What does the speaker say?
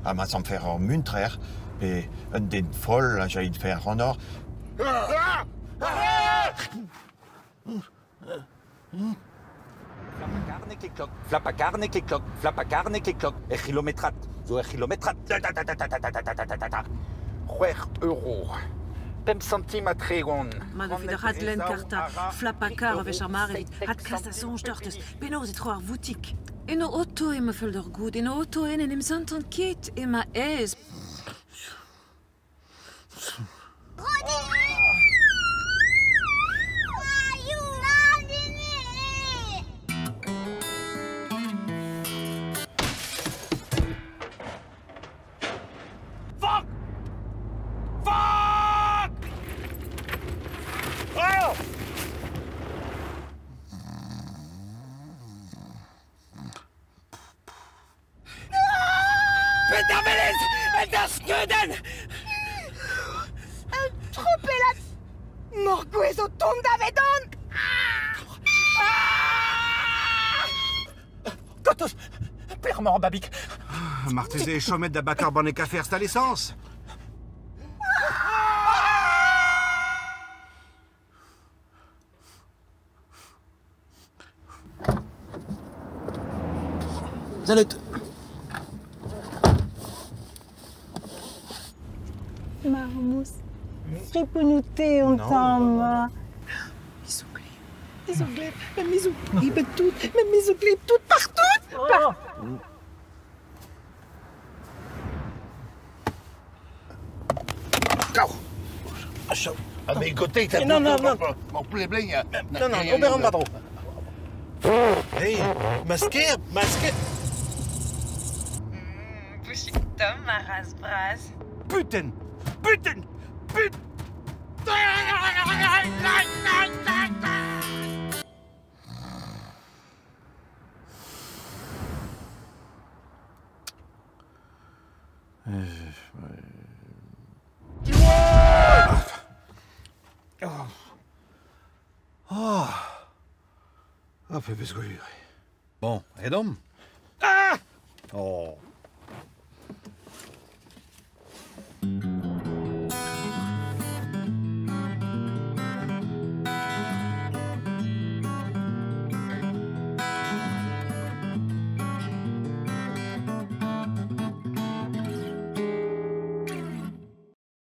Ha ma sanfer ur muntrer pe un den foll a jailhfe ac'hanoc'h. Flapakarne keklok, flapakarne keklok, er c'hilometrad zo er c'hilometrad. 6 euro. 5 santim ha 30. Mat e evit ar adlenn karta Flapakar a wech ar mare evit adkas da soñj deoc'h deus penaos e tro ar voutik. En o oto emañ fell deoc'h goût, en o oto en en em santan ket, emañ aes. Fuck! Fuck! Oh! Peter Velez, da skeudenn! Un tropellad moc'h-gouez o tont davedon! Gortoz, pelec'h emañ ar babig? Marteze eo chomet da bakañ banne kafe er stal-esañs. Salut. Marmous, friponoù-te an tamm. Me zo gleb, me zo gleb tout, me zo gleb tout partout. Par... Ah mais côté, t'as Non, non, non. Mon poulet bling. Non, non, ober an war-dro. Hey, masker, masker. Bouchik tomm a raz bras. Putain Putain Putain Oh Ah, pebezh gwir. Bon, edomp. Ah Oh.